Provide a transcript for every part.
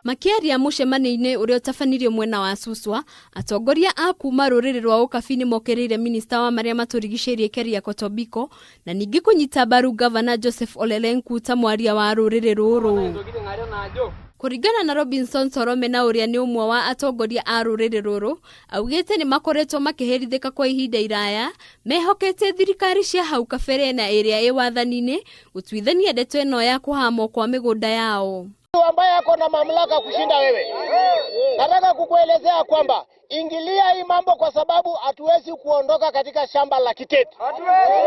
Makĩaria mũcemanio-inĩ ũrĩa ũtabanirio mwena wa Suswa, atongoria a kuma rũrĩrĩ rwa Ũkabi nĩ mokĩrĩire minista wa marĩa matũrigicĩirie Keriako Tobiko na ningĩ kũnyita mbaru ngavana Joseph Ole Lenku ta mwaria wa rũrĩrĩ rũrũ. Kũringana na Robinson Torome na ũrĩa nĩ ũmwe wa atongoria a rũrĩrĩ rũrũ, augĩte nĩ makoretwo makĩherithĩka kwa ihinda iraya mehokete thirikari cia hau kabere na ĩrĩa ĩ wathani-inĩ gũtuithania ndeto ĩno ya kũhamwo kwa mĩgũnda yao. Ambaye ako na mamlaka kushinda wewe, nataka kukuelezea kwamba ingilia hii mambo kwa sababu hatuwezi kuondoka katika shamba la Kiteto.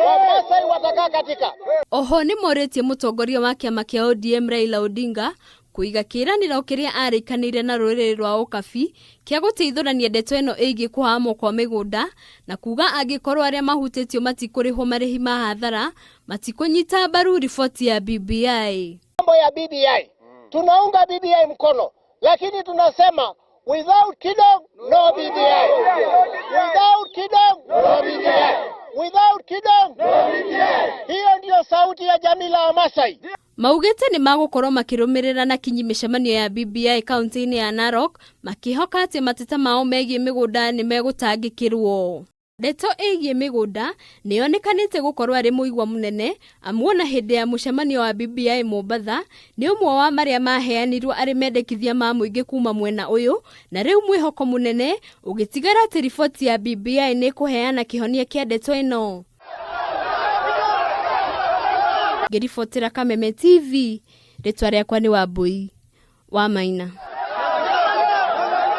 Wamasai watakaa katika Oho nĩ morĩtie mũtongoria wa kĩama kĩa ODM Raila Odinga kũiga kĩĩranĩro kĩrĩa arĩkanĩire na rũrĩrĩ rwa Ũkabi kĩa gũteithũrania ndeto ĩno ĩgiĩ kũhamwo kwa mĩgũnda na kuga angĩkorwo arĩa mahutĩtio matikũrĩhwo marĩhi ma hathara matikũnyita mbaru riboti ya BBI. Mambo ya BBI. Tunaunga BBI mkono, lakini tunasema without Kidong no BBI. Without Kidong no BBI. Without Kidong no BBI. Hiyo ndiyo sauti ya jamii la Wamasai. Maugĩte nĩ magũkorwo makĩrũmĩrĩra na kinyi mĩcemanio ya BBI kaunti-inĩ ya Narok makĩhoka atĩ mateta mao megiĩ mĩgũnda nĩ megũtangĩkĩrwo. Ndeto ĩgiĩ mĩgũnda nĩ yonekanĩte gũkorwo arĩ mũigua mũnene amu ona hĩndĩ ya mũcemanio wa BBI Mombatha nĩ ũmwe wa marĩa maheanirwo arĩ mendekithia ma mũingĩ kuma mwena ũyũ na rĩu mwĩhoko mũnene ũgĩtigara atĩ riboti ya BBI nĩ ĩkũheana kĩhonia kĩa ndeto ĩno. Ngĩribotera Kameme TV, rĩtwa rĩakwa nĩ Wambui wa Maina.